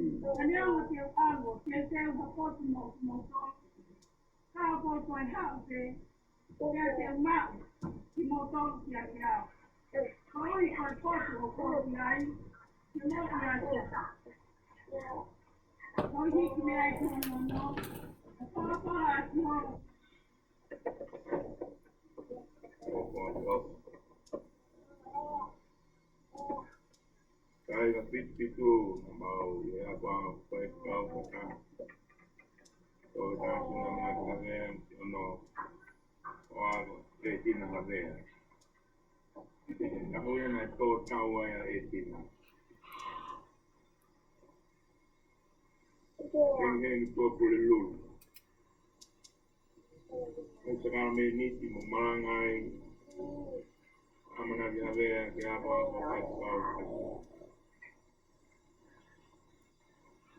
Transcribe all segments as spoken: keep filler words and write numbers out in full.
Ka neongo te u ʻalu ʻo teuteu ha potu mo kimoutolu, ka ʻoku ou toe haʻu pē, pea te u maʻu kimoutolu kiate au. Koeʻuhi ko e potu ʻoku ou ʻi ai, te mou ʻi ai foki. Ko e hiki mei ai ki hono ono, ʻo folofola ʻaki holo. Kāinga Pitupitu, naʻa mau ʻi he ʻapaʻapa ʻo e kau kata. Ko e tasi naʻa mau havea, ʻi hono ʻoange ʻe Tina havea. Naʻa ʻoku ʻi ai ʻa e tō tau ai ʻa e Tina. Hengihengi Tuʻapulelulu. ʻA e sākalamēniti mo malanga ai ʻa e ʻamanaki havea ki he ʻapaʻapa ʻo e kau kata.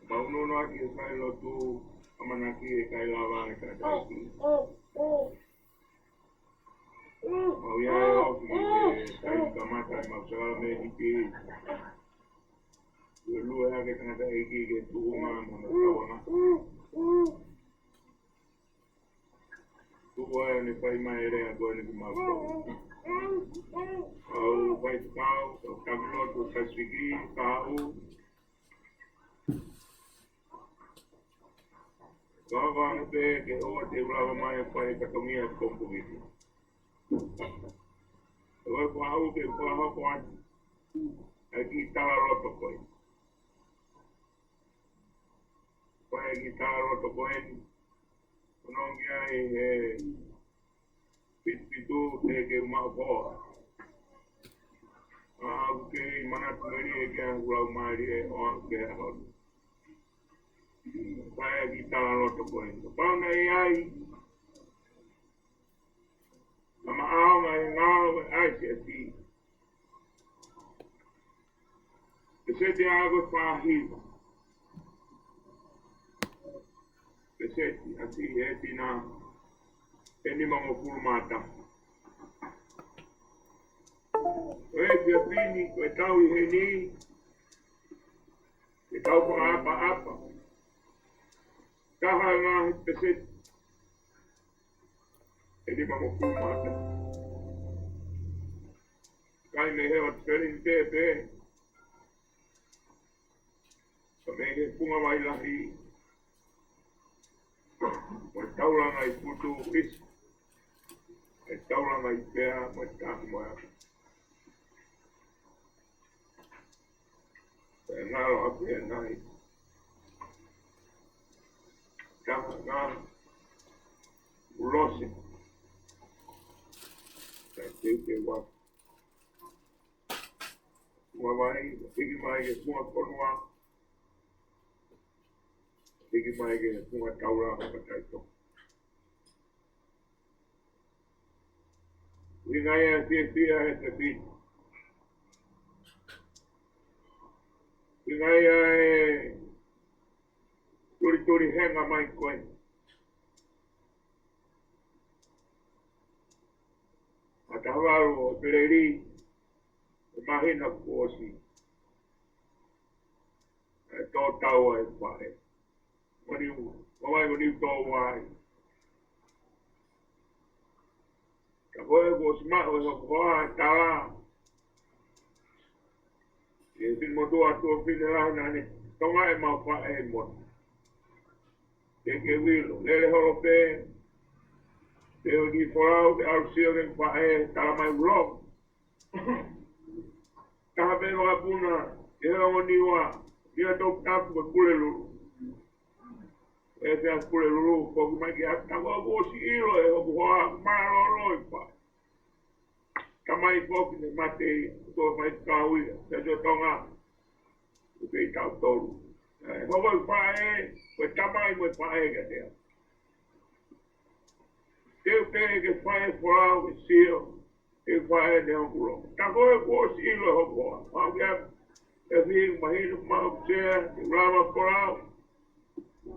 Mau nonoʻaki e fai lotu ʻamanaki ʻe ʻikai lava ange tangataʻeiki. Mau ʻi ai ʻo ofi ʻi he taimi kamata ʻemau sākalamēniti. Lue lue hake tangataʻeiki ke tuʻunga mo hono tauanga. Tuʻu ai ʻo ne fai mai e lea ko eni kimautolu. ʻOku ou fai fakau, ʻoku ou taki lotu ʻo Pasifiki, kahaʻu. Ka ʻoku ou ʻamanaki pē ke ʻoua te u lava mai ʻo fai e fatongia ʻo e Kōmipiti. ʻOku ou fakaʻamu ke fakahoko atu ʻa e kiʻi talaloto ko ē. Fai e kiʻi talaloto ko eni. Ko hono ʻuhinga ia ʻi he Pitupitu te ke uma hoa. ʻOku kei manatu melie ki ai hoku laumālie ʻo aʻu ki he ʻaho ni. Fai e kiʻi talaloto ko eni. Kapau naʻe ʻi ai ha maʻaonga ʻi he ngāue ʻa e siasi, peseti ʻa ē ko e fāhiva. Peseti ʻa e siasi ʻe Tina ʻe nimangofulu mā taha. Ko e efiafi ni, ko e tau ʻi heni, ke tau fakaʻapaʻapa. Taha ngaahi peseti ʻe nimangofulu mā taha. Kai me he ʻo Tuʻapulelulu pē. Ka mei he Funga Vailahi, mo e Taulanga ʻi Putu ʻIsi, mo e Taulanga ʻi Pea, mo e Taki mo e Aka. Pea ngalo ʻa pē nai. Taha ngā ulosi. Ka teuteu atu. Funga Vai, hiki mai ki he Funga Fonua, hiki mai ki he Funga Taulanga Mataʻitoka. ʻUhinga ia e fiefia he tefito. ʻUhinga ia e tulituli henga mai ko ē. ʻA e taha valu ʻo ʻEpeleli, ʻo e māhina kuo ʻosi. ʻE tō tau ai e faʻē. Ko eni, ko vai ko eni tō ai. Ka ko e kuo ʻosi maʻu ʻe hoku hoa e tala. ʻE fini motuʻa tuofefine lahi naʻa ne tonga ʻemau faʻē motu. Ke ke vilo, lele holo pē. Te u ki folau, ke ʻalu sio ki he faʻē, tala mai ulo. Taha pē vakapuna, ke he ongo Niua, Niuatoputapu mo Pulelulu. ʻE fea Pulelulu, ko ki mai ki ata, ko kuo ʻosi ʻilo ʻe hoku hoa, mālōlō e faʻē. Tamai foki ne mate, ko e faifekau ia, Siaosi ʻo Tonga. ʻOku kei tautolu. ʻE, hoko e faʻē, ko e tamai mo e faʻē kiate au. Te u pehē ke fai e folau, ke sio, ke fai ʻene hoku loto. Ka ko e kuo ʻosi ʻilo ʻe hoku hoa. Mau kia, e fihi mahino, mau kia, ke u lava folau.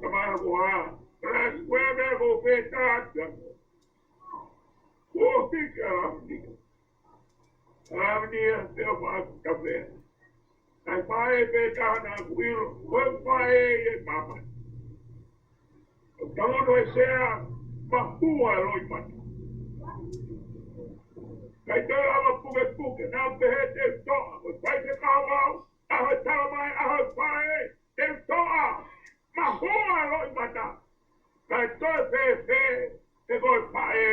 Tamai hoku hoa. Kalasi, ko e meʻa ko e fetata. Kuo hiki ʻa Lavenia. ʻA Lavenia, te u faʻa kafea. ʻA e faʻē pē taha naʻa ku ʻilo, ko e faʻē ʻi māmani. ʻO tangutu he sea, mahua loʻimata. ʻIkai toe lava pukepuke, naʻa ku pehē te u toʻa, ko e faifekau au, ʻaho e talamai, ʻaho e faʻē, te u toʻa, mahua loʻimata. Kae toe fēfē, he ko e faʻē.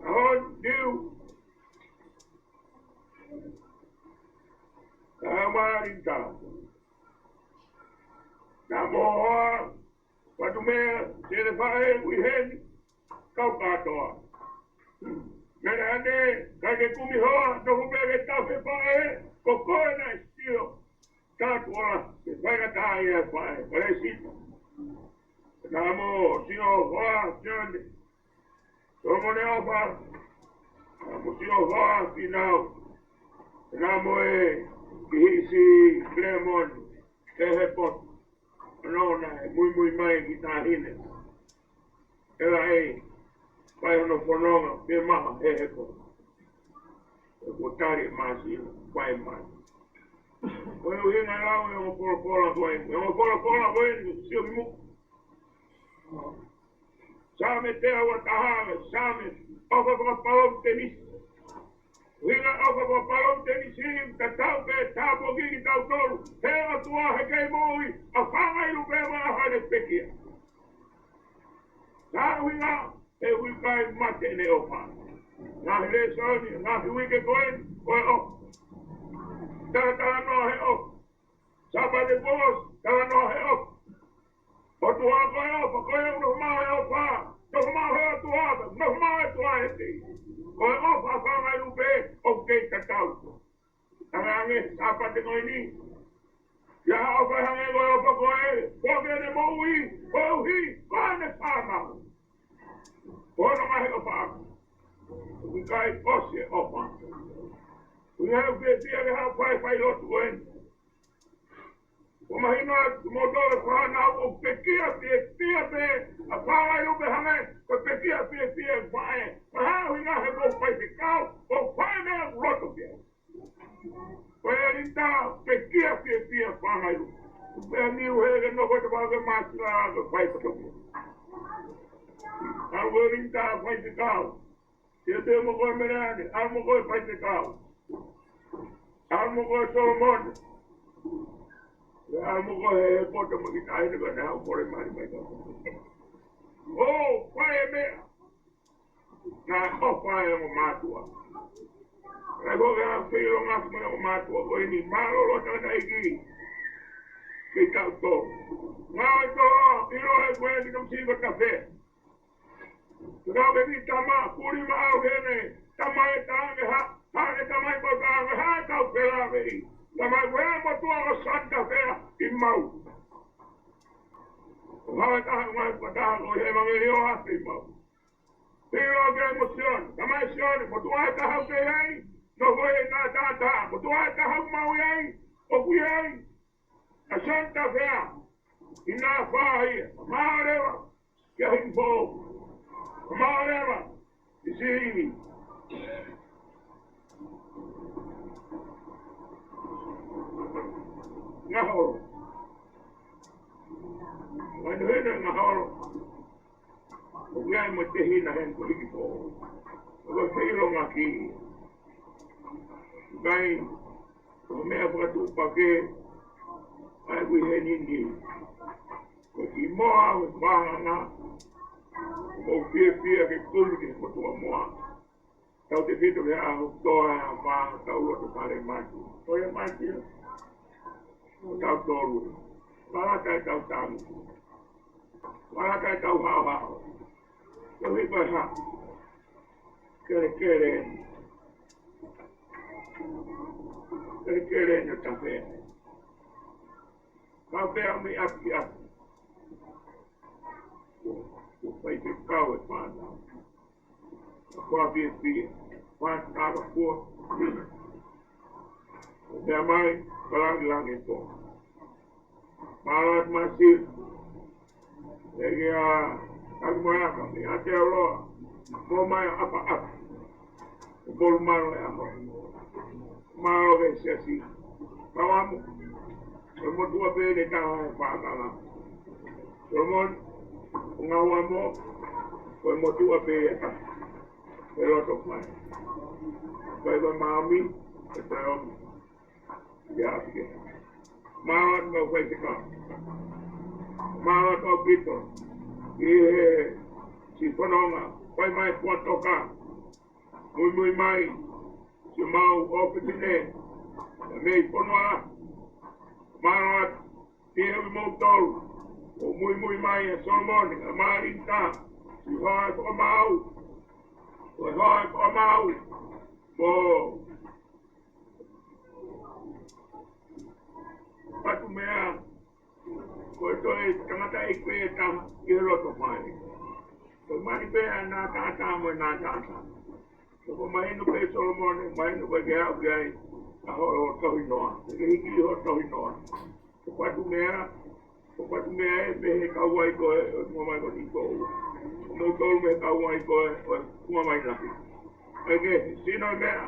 ʻAho ni, ʻa e mālita. Naʻa mo hoa, patu mea, tele faʻē, ui heni, kau kātoa. Mele ane, kai ke kumi hoa, toku pē ke tafe faʻē, ko koe naʻe sio. Tatu ola, ke faingataʻaʻia e faʻē, Palesita. Naʻa mo siʻo hoa, Sione. Solomone ʻOfa, naʻa mo siʻo hoa, Finau. Naʻa mo e kihiʻi siʻi Filemoni, Hehepoto. ʻOno naʻe muimui mai ki taʻahine. ʻE laʻi, fai hono fononga, pē maha Hehepoto. ʻE kuo tali e māsila, fai mai. Ko e ʻuhinga e lau e ongo folofola ko eni, e ongo folofola ko eni, sio ki muʻa. Saame teau uataha, Saame, ʻofa fakapalōmitenisi. ʻUhinga ʻofa fakapalōmitenisi, tatau pē tāpuaki kitautolu, he ʻOtua he kei moʻui, ʻa fāngailupe mo e ʻaho ʻene pekia. Ka ʻuhinga, he ʻoku ʻikai mate ʻene ʻofa. Ngaahi lēsoni, ngaahi uike ko eni, ko e ʻofa. Talatalanoa he ʻofa. Sāpate kuo ʻosi, talanoa he ʻofa. ʻOtua ko e ʻofa, ko e ʻuno maʻu e ʻofa. Nofo maʻu he ʻOtua, nofo maʻu e ʻOtua he tei. Ko e ʻofa fāngailupe, ʻoku kei tatau. Angeange, Sāpate ko eni. ʻIa ha ʻofa hangē ko e ʻofa ko ē, ko ʻene moʻui, koeʻuhi, ko ʻene fānau. Ko hono ngaahi ʻofa. ʻOku ʻikai ʻosi e ʻofa. ʻOku ʻikai fiefia ke haʻu fai failotu ko eni. ʻOku mahino atu kimoutolu fānau ʻoku pekia fiefia pē, ʻa fāngailupe hangē, ko e pekia fiefia e faʻē. Ko e hā e ʻuhinga he ʻoku ou faifekau, ʻoku ou fai e meʻa ʻoku loto ki ai. Ko e ʻelita, pekia fiefia fāngailupe. Pea niu he ke nofo te pau ke māsila ko e fai kotoa. ʻAlu ko e ʻelita faifekau. Ia te mo ko e Meleane, ʻalu mo ko e faifekau. ʻAlu mo ko e Solomone. ʻAlu mo ko e Hehepoto mo ki taʻahine ko ʻene haʻu kole mali mai ka. ʻO, fai e meʻa. Naʻe ʻofa e ongo mātuʻa. Naʻe ko ke a feilonga ki mai ongo mātuʻa ko eni mālōlō tangataʻeiki. Kei tautolu. Ngāue tō, ʻilo he ko e ki tau siko tafe. Te kau ke ni tama, kuli ma au hene, tama e tange ha, ha e tama i pau tange ha, e kau pela vei. Tama e koe mo tua ko Santa Fea, i mau. Ko ha e taha, ko ha e taha, ko e evangelio a, i mau. Pilo ke mo Sione, tama e Sione, mo tua e taha ke ai, no ko e ta, ta, ta, mo tua e taha mau ai, ʻoku ai, ʻa Santa Fea, ʻi nā fāhia, māleva, kia Hifo, māleva, ʻi si, ngaholo. Mai no hena ngaholo. ʻOku ʻi ai mo e tehina heni ko Hikifo. ʻOku feilonga ki. ʻIkai, ko e meʻa fakatuʻupakē, ʻa e ui heni ni. Ko e kiʻi moa, ko e fānanga. ʻOku ou fiefia ke kumi ke kotoa moa. Tautefito ke ʻaho toa ʻa e fā tau loto fale mati. Ko e mati. Ko tautolu. Malata e tau tangi. Malata e tau haohao. Ko e hipa ha. Kelekele. Kelekele no tafe. Ka pea mi api api. Ko, ko faifekau e fānau. Ko a fiefia. Fānau ko. Ko pea mai, palangi langi ko. Mālō atu Māsila. ʻE kia, Takumoeaka, ʻe Aotearoa. Ko mai ʻapaʻapa. Ko Polumalo e ʻaho. Mālō ke siasi. Mauamu, ko e motuʻa pē ʻe taha he fānau. Solomone, ko Ngauamo, ko e motuʻa pē ʻe taha he loto fai. Ko e Maʻomi, ko e Taiomi. Ia, ake. Mālō atu kau faifekau. Mālō atu kau pito. ʻI he siʻi fononga, fai mai Puatoka. Muimui mai siʻemau ʻofefine mei Fonua. Mālō atu. Pea ʻoku mou tolu ʻoku muimui mai, ʻa Solomone, ʻa Malinita, siʻi hoa ʻo e fakamaau, ko e hoa ʻo e fakamaau, ko Patumea, ko e toe tangataʻeiki pē ʻe taha ʻi he loto fai. Ko e mali pē ʻa Natātā mo e Natātā. Ko e mahino pē Solomone, mahino pē ke aʻu ki ai ʻa hoʻo tohi noa. Ke hiki hoʻo tohi noa. Ko Patumea, ko Patumea ē, mei he kauvai ko ē ʻo e Tuʻa Mai ko Niko. Ko moutolu mei he kauvai ko ē ʻo e Tuʻa Mai Lahi. ʻEke, sino e meʻa,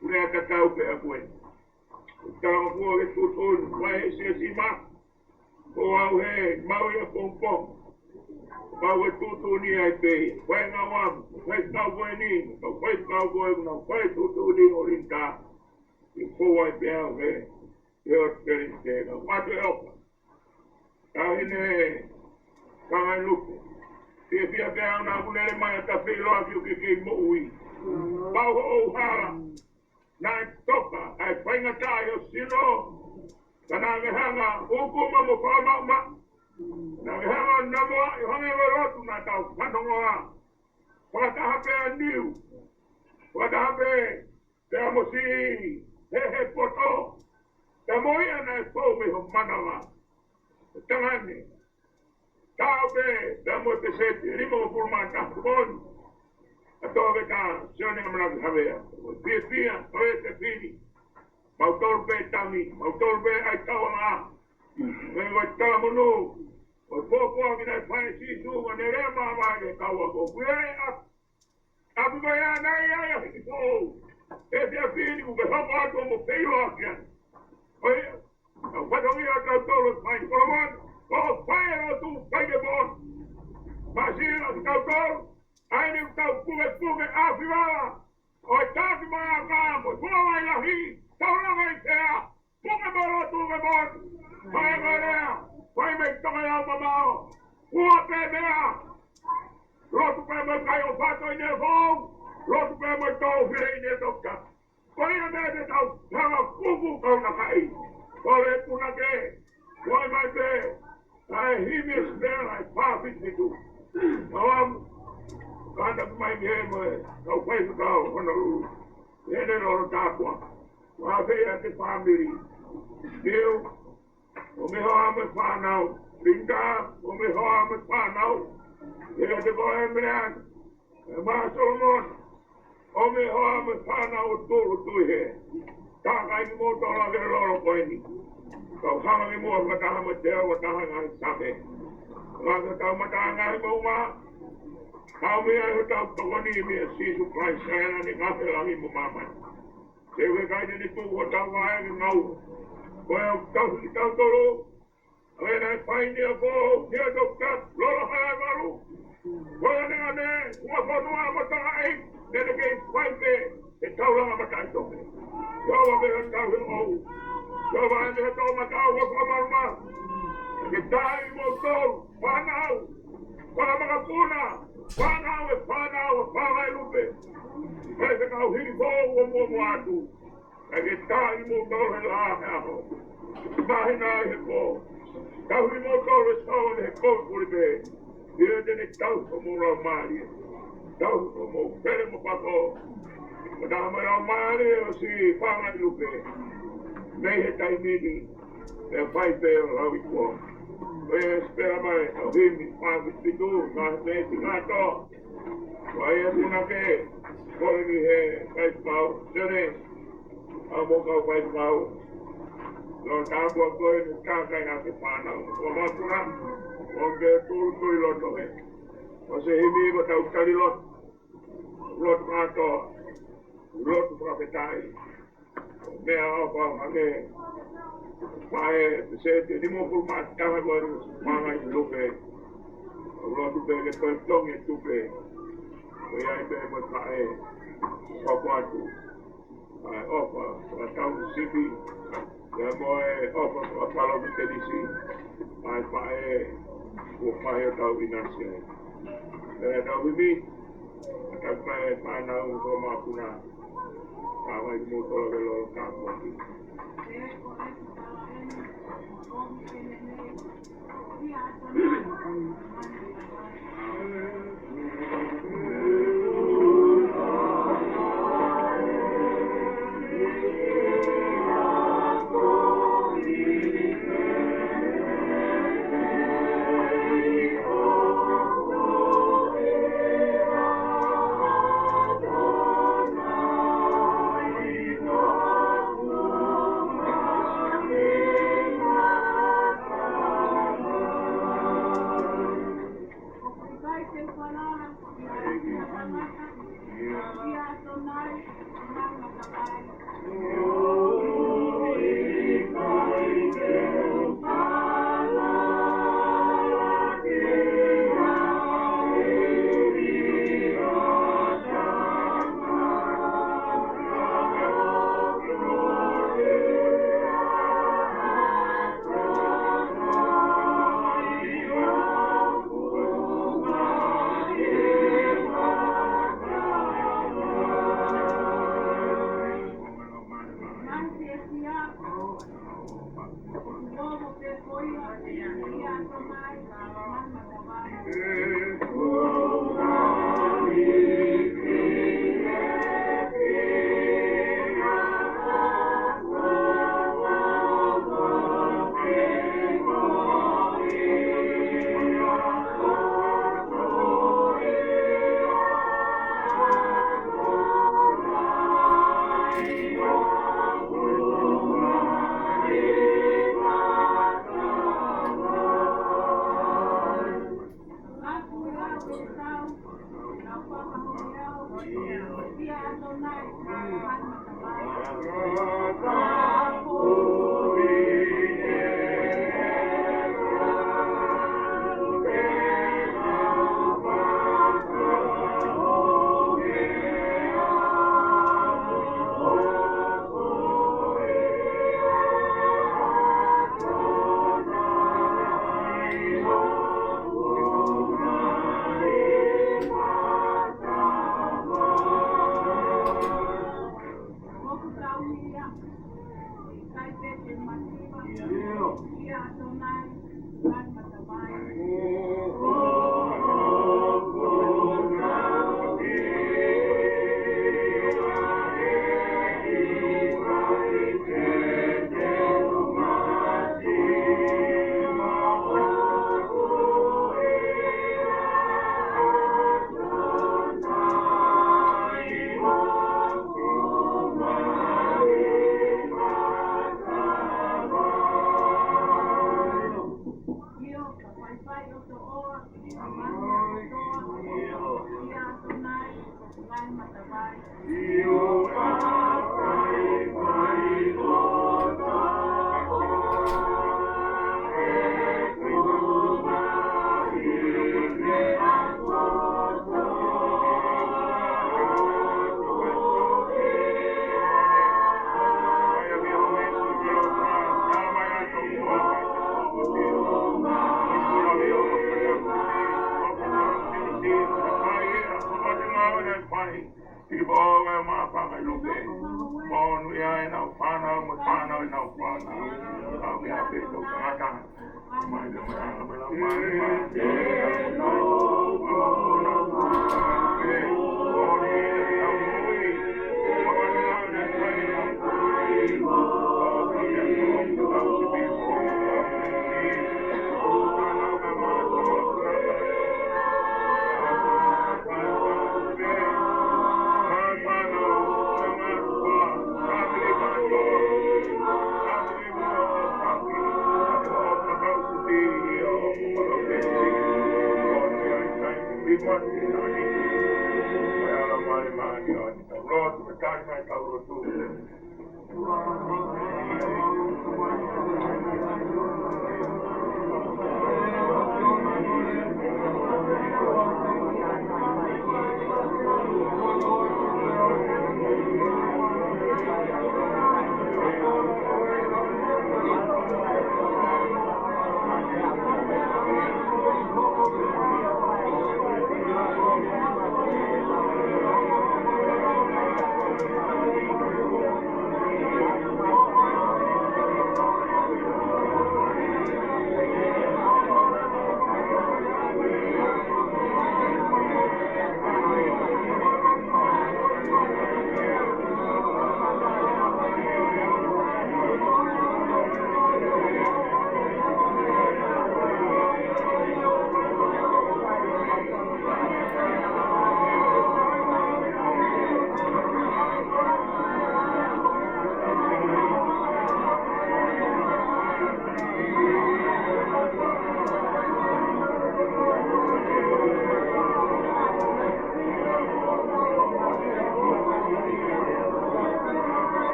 ʻoku lea tatau pē ʻa koe. Tau kua ke tuʻutuʻuni, vai he siasima. Ko au he mau ia pongipongi. Mau e tuʻutuʻuni ai pē ia. Vai ngā wam, vai kau koe ni, kau vai kau koe, kau vai tuʻutuʻuni ʻo Linita. ʻI ko vai pē au he, he ʻo Telinite, kau atu e oka. Taʻahine Fangailupe. Fiefia pē au naʻa ku lele mai ʻo ta feʻiloaki ʻo ke kei moʻui. Pau hoʻo hala. Naʻe toka ʻa e faingataʻa ʻo e sino. Ka naʻa ke hanga ʻo uku ma mo fakamaʻumaʻu. Naʻa ke hanga ʻo namoa ʻo hangē ko e lotu naʻa tau fanongoa. Fakataha pē ʻa Niu. Fakataha pē pea mo siʻi Hehe Poto. Pea mo ia naʻe fou mei ho manava. Tangane. Tau pē, pea mo e peseti ʻe limangofulu mā taha kuo mou. ʻA tō ke tā, Sione ʻAmanaki Havea. Fiefia, ko e te fili. Mau tolu pē tangi, mau tolu pē ʻai tau anga. Mei vai tala monu. Ko e pōpoaki naʻe fai ʻe Sīsū, ʻa ʻene lea māvae ke kau ako. Kuo ʻi ai ʻa ʻapi mai ʻa nai ai ʻa hiki fou. ʻE te a fili ku ke hoko atu mo feʻiloaki ai. Ko ia, kau fatongia ʻa tautolu ʻe fai Solomone, ko e fai e lotu fai ke moʻoni. Māsila ki tautolu, ʻa eni ʻoku tau pukepuke ʻa Fivala, ʻo e taki mai ʻa ka mo e Tuʻa Mai Lahi, tau langa ʻi fea. Puke mo lotu ke moʻoni. Fai e lea, fai mei Tonga ʻi ʻAho Mamaʻo. Kua pē meʻa. Lotu pē mo e kai ʻo fato ʻi ne fou. Lotu pē mo e tō file ʻi ne toka. Ko ia meʻa te tau hanga kuku kau na kai. Ko e punake. Ko e mai pē. Kae himi e spela e pāfiti tu. Kau am. Kanda mai ni he mo e. Kau faifekau Honolulu. Ene lolo tāpua. Ua fei ʻa e fāmili. Teu, ʻo mei hoa mo e fānau. Linda, ʻo mei hoa mo e fānau. Ia te ko e meʻa, ʻe mā Solomone, ʻo mei hoa mo e fānau ʻo tolu tui he. Tākai ni mo tola ke lolo ko eni. Kau hanga ni mo fakataha mo te au ʻa taha ngaahi sake. Ngaahi tau mata ngaahi mo uma. Kau mei ai hotau tokoni mei Sīsū Kalaisi ʻa ʻene ngaahi langi mo māmani. Te u ʻikai te ne tuʻu hotau vaʻe ke ngau. Ko e au tau hiki tautolu. Ko e naʻe fai ni a ko, ni a tau ka, lolo hai valu. Ko e ane ane, ua fonua mo tanga ei, te ne kei fai pē, e taulanga mataʻitoke. Ko e au pē hotau he ou. Ko e au pē hotau matau, ua fonua. Ke tai mo tolu, fānau. Fakamakapuna, fānau e fānau, fānau e lupe. Pea te kau hili fou ʻo muʻomuʻa atu. Ka ke tahi mo tau he laʻā he ʻaho. Mahina he pō. Tahi mo tau he saone he pō kuli pē. Ia te ne tau ko mo lau mālie. Tau ko mo pele mo pako. Ko tā mo lau mālie ʻo si fānau e lupe. Mei he taimi ni. Pea fai pē ʻo lau i ko. Pea spela mai, ʻo himi, fānau e pitu, fānau e pitu, ngā tō. Ko ia punake, ko eni he faifekau, Sione, ʻa mo kau faifekau. Lo tāpua ko eni tākai ʻa ke fānau. Ko makuna, ko ke tūtui loto he. Ko se himi ko tau tali loto. Loto kātoa. Loto fakafetaʻi. Meʻaʻofa hangē, faʻē, peseti ʻe nimangofulu mā taha ko e ʻū fanga ʻi Lupe. ʻOku lotu pē ke toe tongi e tupe. Ko ia ai pē mo e faʻē, ʻoku atu. ʻA e ʻofa, fakatau sipi. Ia mo e ʻofa, fakapalo ki Tenisi. ʻA e faʻē, kuo fai ʻo tau ʻinasi ai. Pea tau himi, ʻa tau pē fānau ko Makuna. Ka mai mo tolo ke lolo ka moki. Fai, ki po ʻo e mafanga ʻi Lupe. Pono ia ʻenau fānau, mo e fānau ʻenau fānau. Kau ke ʻape tau tangata.